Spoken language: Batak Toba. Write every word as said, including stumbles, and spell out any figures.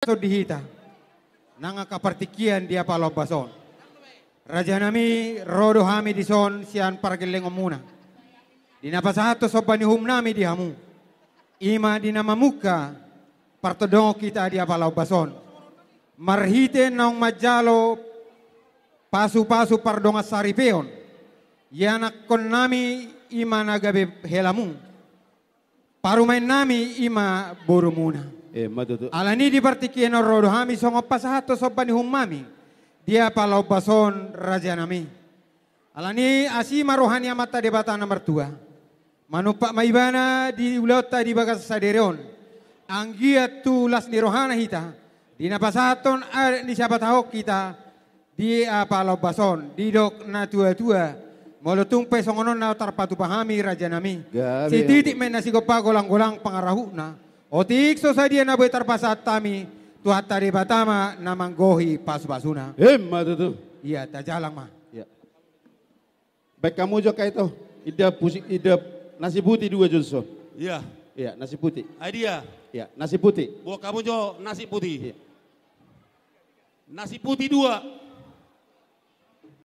Songon di hita nang angka partingkian di apala ombas on. Rajanami, ro do hami dison sian pargellengonmuna. Di na pasahathon somba ni uhumnami di hamu, i ma di na mamungka partondongon hita di apala ombas on. Marhite naung manjalo pasupasu pardongansaripeon, ianakkonnami i ma na gabe helamu, parumaennami i ma borumuna. Emma tutu. Alani i di partingkian on ro do hami songon pasahathon somba ni uhummami di apala ombas on, rajanami. Alani i asi ma roha ni Amanta Debata na martua. Manumpak ma Ibana di ulaonta di bagasan sadari on. Anggiat tu las ni rohana hita, di na pasahathon adat ni siapatahon hita di apala ombas on, didok natuatua. Molo tung pe songon on na tarpatupa hami, rajanami, gabe, sititik ma inna sigompa, golanggolang pangarahutna. Otik so sadia na boi tarpasahat hami, Tuhanta Debata ma na manggohi pasupasuna. Emma tutu. Ia, tajalang ma. Ia. Baen hamu jo angka i, inda pusi-, inda nasi putih dua jo dison. Ia. Ia, nasi putih. Ai dia. Ia, nasi putih. Boan hamu jo nasi putih. Ia. Nasi putih dua.